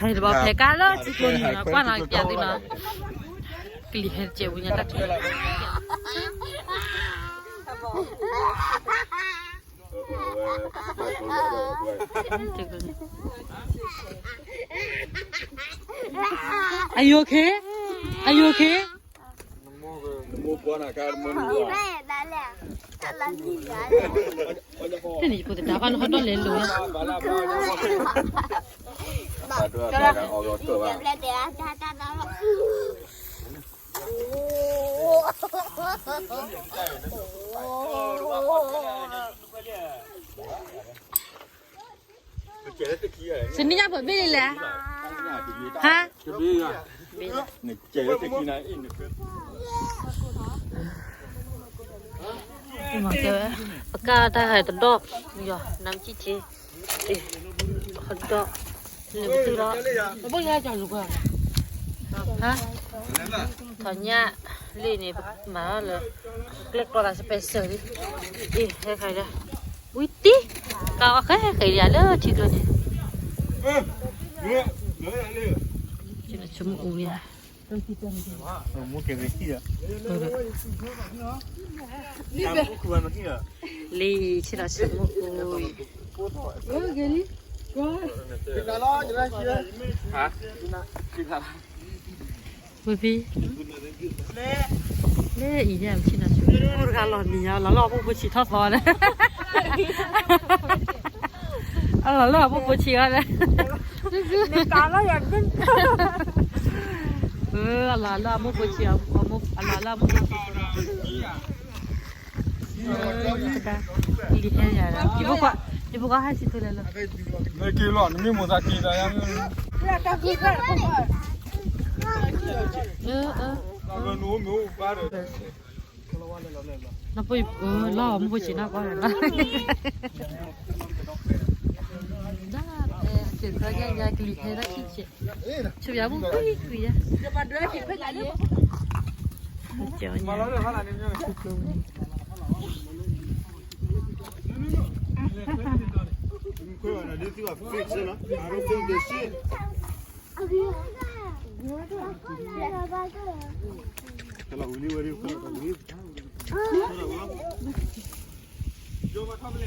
ဖဲတဘီဖဲကါလၢထံကျိန့ၣ်နီၤ ကွၢ်နီၤကပျးသုနီၤ, ကလံၤဟဲတစဲးဝံၤညါတၢ်ချ့ Are you okay? Are you okay? တန့ၣ်ယဖိသဒါဘၣ်နဟီၣ်ဒီၣ်လဲၤလိၤလၢ စနံၣ်ညါပှဲၤဘ့ၣ်လံလဲၣ်, ဟါ, ပကၢ်တၢ်ဟဲတဒီၣ်, ယီၤ နမ်ဆံၣ်ဆံ, ဟဲဒီၣ်, လဲၤပတုၢ်ဒီး, ပဘိၣ်ညါကလူၤကွၢ်, ဟါ, ထီၣ်ညၣ်လံန့ၣ် ပမၤထီၣ်လၢ ကျဲၣ်ကျီသးစပဲးစၢၤလံ, အ့ၣ် ဟဲခါဒီး, ဝံၤတံၢ်, ကါအီၣ်ဃဲဃဲဒံးလၢထံကျိန့ၣ်, ဆိကမိၣ်အူဝံၤဧါ, လံဆ့ဒီးဆိကမိၣ်အူဝံၤ, ဝံၤဖံ လၢအံၤန့ၣ် ပဆံၣ်နီၤဆူ တဂၤလီၤနံၤညါ လီၤလီၤအမိၢ်ဖိဆံးထီၣ်သီန့ၣ်, အလီၤလီၤအမိၢ်ဖိဆံးအီၤန့ၣ်, အလီၤလီၤအမိၢ်ဖိဆံး, အလီၤလီၤအမိၢ်ဖိဆံး, လံဟဲယၤ, ယဖိခွါဟဲဆံၣ်ဖိလဲၤလီၤ, နက့ၤလီၤ နမ့ၢ်မိၢ်သးက့ၤဒီးယၤ, နအိၣ်မ့ၢ်အိၣ်ဘၣ်ဒီး လီၤအမိၢ်ဖိဆံးနီၢ်ကီၢ်န့ၣ်လီၤ, ဒ်အဲၣ်ကၢၢ်ခီညါညါကလံၤဟဲဒၣ်ဆံၣ်ဆံး, ဆူယၤမုၢ်ကွံကွံယါ, ကၠီညါ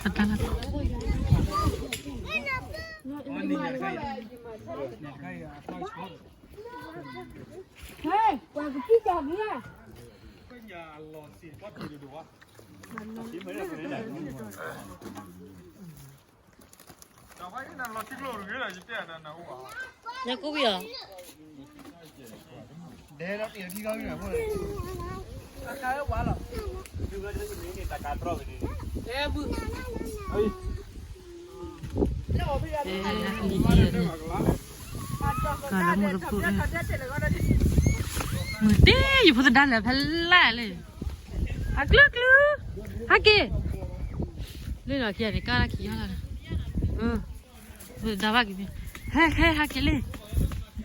အတၢ်လၢ နကူဝံၤအီၤ, မုၢ်တ့ၢ် ယဖိသဒါလဲၤဖဲလဲၣ်လံ, အကျုကျု, ဟဲက့ၤ, လၢလီၤခံဂၤန့ၣ် ကါလၢခံဂၤလီၤ, ဖိသဒါဘၣ်က့ၤ, ဟဲဟဲ ဟဲက့ၤလံ,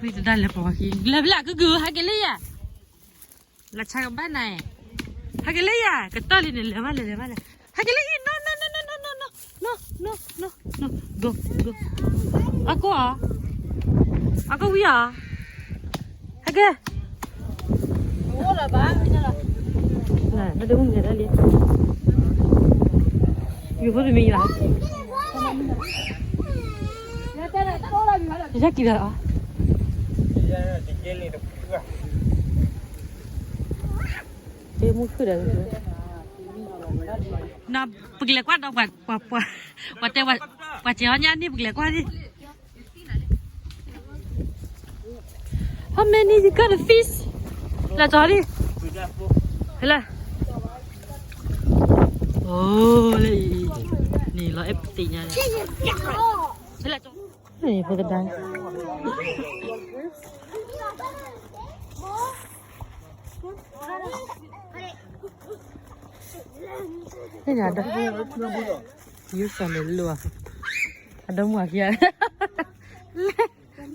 ဖိသဒါလဲၤပိာ်ခံ လဲၤဖဲလဲၣ် ကုကု ဟဲက့ၤလံယၤ လၢဆါကဘၣ်နၤ, ဟဲက့ၤလံယၤ ကတၢၢ်လံန့ၣ် လဲၤမးလဲၤ လဲၤမးလဲၤ, ဟဲက့ၤလံ နီၢ်နီၢ်နီၢ်နီၢ်နီၢ်, အကိၢ်ဧါ, အကိၢ်ဝံဧါ, ဟဲက့ၤ, နတမုၢ်ဂဲၤဒၣ်လံ, ယူၤဖိတမံၤယၤ, ယကံၤဒီး မုၢ်ခုၣ်ဒီး, နပကလဲၤကွၢ်ဒီး ပှၤတဲ ပှၤစဲးအီၣ်ညၣ်န့ၣ် ပကလဲၤကွၢ်န့ၣ်, How many you got a fish? လၢကၠီလံ, ဖဲလဲၣ်, အိၣ်လၢအံၤ, န့ၣ်လီၤအဲၣ်ပသ့ၣ်ညါန့ၣ်, ဖဲလဲၣ်, ဖိသဒါ သ့ၣ်ညါဒီး ယူၤစီၤန့ၣ်လိၣ်, အဒီမါခံဂၤ,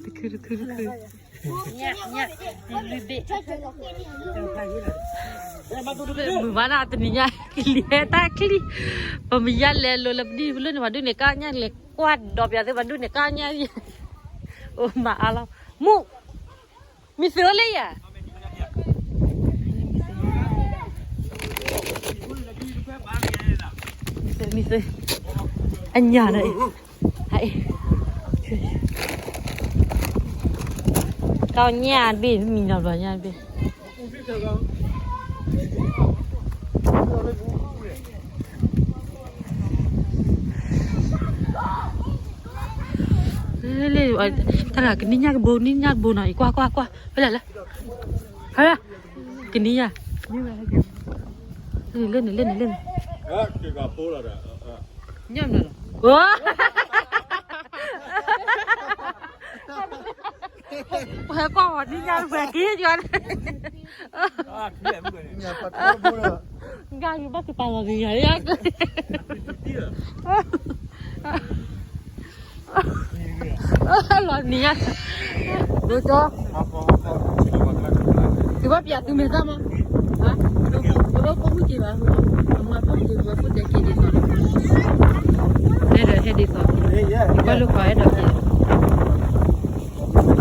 တခုတခုတခု, မုၢ်ဘၣ်နၤတနံၤညါ ကလံၤဟဲတၢ်ချံ, ပမ့ၢ်ယါလဲၤလိၤလၢပဒံၣ်ဖျၢၣ်န့ၣ် ပှၤဒုးန့ၢ်ကါညၣ်လဲၤကွၢ်ဒီးပျးသ့ၣ် ပှၤဒုးန့ၢ်ကါညၣ်, အိၣ်မၤအါလီၤ, မူ, မံၤသုးအိၣ်လၢယၤ, မံၤသုး, မံၤသုး, အညၣ်ဒီး, တၢ်ညၣ်တဘ့ၣ် မံၤနီၤဘျီညၣ်တဘ့ၣ်. လ့, တၢ်ကနံၣ်ညၣ်ကဘိ နံၣ်ညၣ်ကဘိနီၤ, အံၤကွၢ်ကွၢ်ကွၢ်, ဖဲလဲၣ်လဲၣ်, ဖဲလဲၣ်, ကနံၣ်ညၣ်, လ့န့ၣ် လ့န့ၣ် လ့န့ၣ်, ညၣ်မနီၤလီၤ, ပှၤကွၢ်ဝဲနံၣ်ညၣ်ဝဲက့ၤယွၤန့ၣ်, ညၣ်ပှၤထီဘိလီၤ, ဂၤကဘၣ်ကပာ်လီၤက့ၤယၤ, လီၤနံၤညါ, ဒိကၠီ, သုဘၣ်ပျးသုမဲာ်သၣ်မး, တဘၣ်ပိာ်မုၣ်က့ၤဘၣ်, အမၤပိာ်မုၣ်က့ၤ ဝဲဖိတဲက့ၤဒ်သိးန့ၣ်, အဲၣ်ဒိးဟဲဒ်သိး, ကွၢ်လိာ်ကွၢ်အဲၣ်ဒိးက့ၤ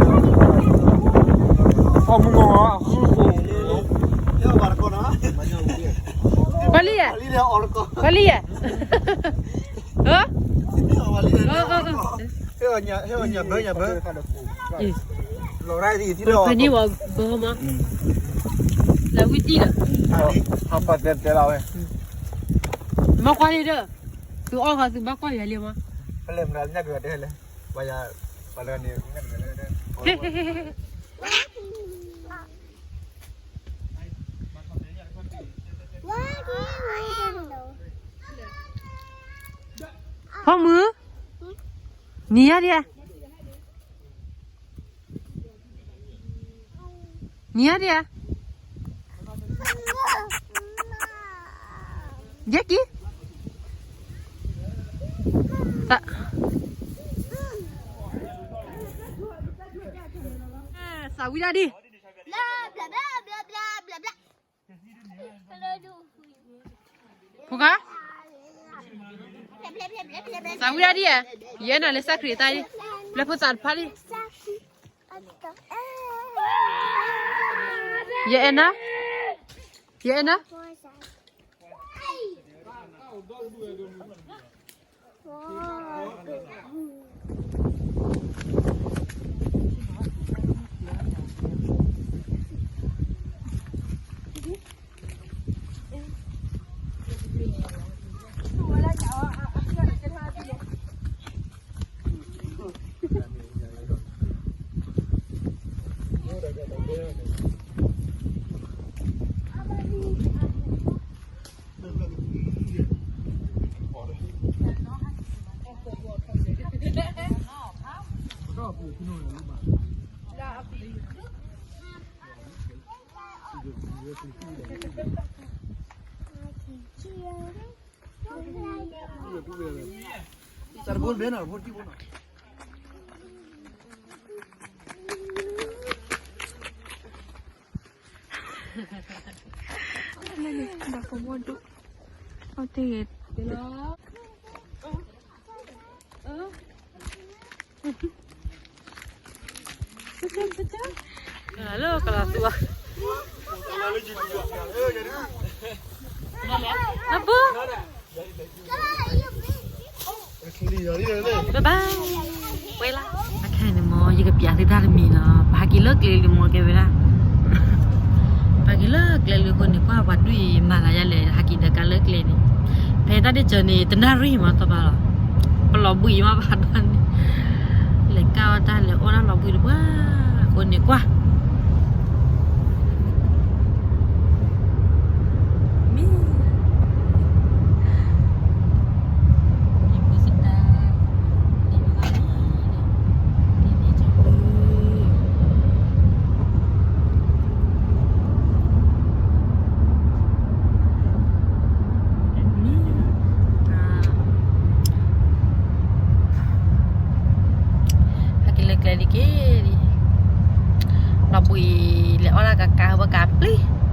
ကွၢ်လံယဲ, ကွၢ်လံယဲ, ဟၢ, ဖဲန့ၣ်ဝဲဘၢမး, လၢဝံတံၢ်ဒီး, မ့ၢ်ကွၢ်လံဒီး, သုအီၣ်ဃီသုဘၣ်ကွၢ်ယၤလံမး, ဖဲလဲၣ်မနုၤညၣ်က့ၤဝဲဒၣ်လဲၣ်, ပှၤယၤ, ပှၤလၢန့ၣ် ဖိမုၣ်, နံၤညါဒံးဧါ, နံၤညါဒံးဧါ, ယဲက့ၤ, သးဝံဒၣ်ဒံး, ဖိခါ, သးဝံဒၣ်ဒံးဧါ, ယအဲၣ်နၤလၢစၢ်ခရံာ်အသးဒံး, ဘျၢဖိသးတဖၣ်ဒံး, ယအဲၣ်နၤ, ယအဲၣ်နၤ. Hello, kalau tua. Apa? Bye bye. ဝဲလၢ အခါန့ၣ်မ့ၢ် ယကပျးသုတၢ်တမံၤနီၤ, ပဟးက့ၤလၢကျဲလံမ့ၢ်ကဲဝဲဒၣ်, ပဟးက့ၤလၢကျဲလံအဃိန့ၣ် ကွၢ်ပှၤဒွံၣ်မၤသးယါလဲၣ် ဟးက့ၤဒီးကးလၢကျဲန့ၣ်, ဖဲတၢ်ဒ့ၣ်စၢၤန့ၣ် တနၣ်ရံၣ်မးသီဘၣ်လီၤ, ပလီၤဘှံးမးဘၣ်ဒီးန့ၣ်, လဲၤကၢ်အီၣ်တၢ်လဲၤအီၣ်တၢ်လီၤဘှံးတပှၢ်, အဃိန့ၣ်ကွၢ် ဟဲက့ၤလၢကျဲဒံးက့ၤ, လီၤဘှံးလဲၤအီၣ်တၢ်ကကါဝဲကါပျံၤ